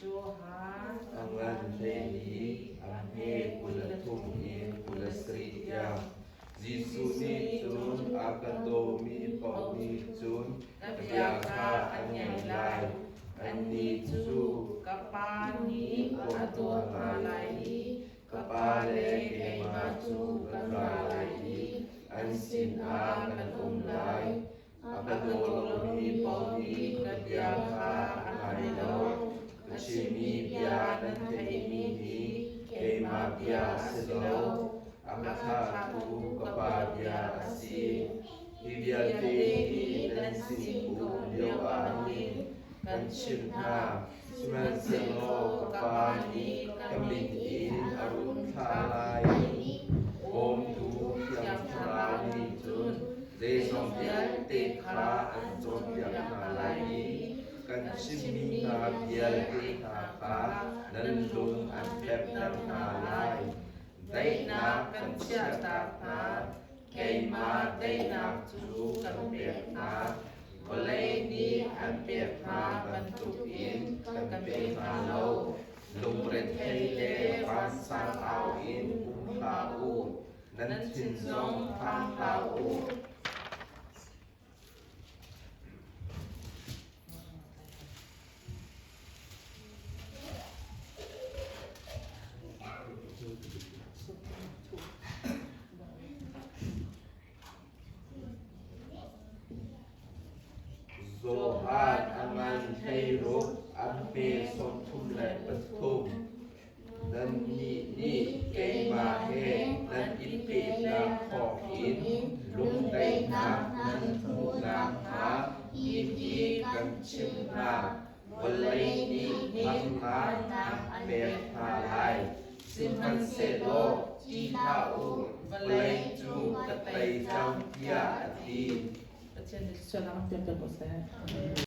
Johan A ngan 12, a hme 23 in 27 tiang. Jesuh nih cun a ka dawmi paoh nih cun Ka ka bia bia kha kha an an ngaih ngaih lai. lai. Annih Annih cu cu ka Pa nih ka a dawt dawt hna hna lai lai i i ka ka Pa Pa le le keimah keimah cu cu kan kan ra ra lai lai i i an an sinah sinah kan kan um um lai. lai. A A ka ka daw daw lomi lomi paoh paoh nih nih ka ka bia bia kha kha an an ngai ngai lo. lo. Ka Ka chimmi chimmi bia bia nan nan theihmi theihmi hi hi keimah keimah bia bia a a si si lo, lo, a ka a ka thlahtu thlahtu ka ka Pa Pa bia bia a a si. si. Hi Hi vialte vialte hi hi nan nan sin sin ka ka um um lioah lioah hin hin kan kan chimh chimh hna. hna. Sihmanhsehlaw Sihmanhsehlaw ka ka Pa Pa nih nih ka ka min min in in a a run run thlah thlah lai lai i i Bawmtu Bawmtu Thiang Thiang Thlarau Thlarau nih nih cun cun zeizong zeizong vialte vialte kha kha an an cawnpiak cawnpiak hna hna lai lai i i kan kan chimmi chimmi hna hna vialte vialte hna hna kha kha nan nan lung lung an an pemter pemter hna hna lai. lai. Daihnak Daihnak kan kan chiahtak chiahtak hna, hna, keimah keimah daihnak daihnak cu cu kan kan pek pek hna. hna. Vawlei Vawlei nih nih an an pek pek hna hna bantukin bantukin kan kan pe pe hna hna lo. lo. Lungrethei Lungrethei le le vansang vansang au au in in um um hlah hlah u, u, nan nan thin thin zong zong phang phang hlah hlah u. u. Johan a ngan 16, a hme 33. Nannih nih keimah he nan i pehtlaih thawngin lungdaihnak nan hmuh nakhnga hihi kan chimh hna. Vawlei nih harnak an pek hna lai, sihmanhsehlaw ṭih hlah u, vawlei cu ka tei cang, tiah a ti. Pathian nih thluachuahnak an pek ko seh.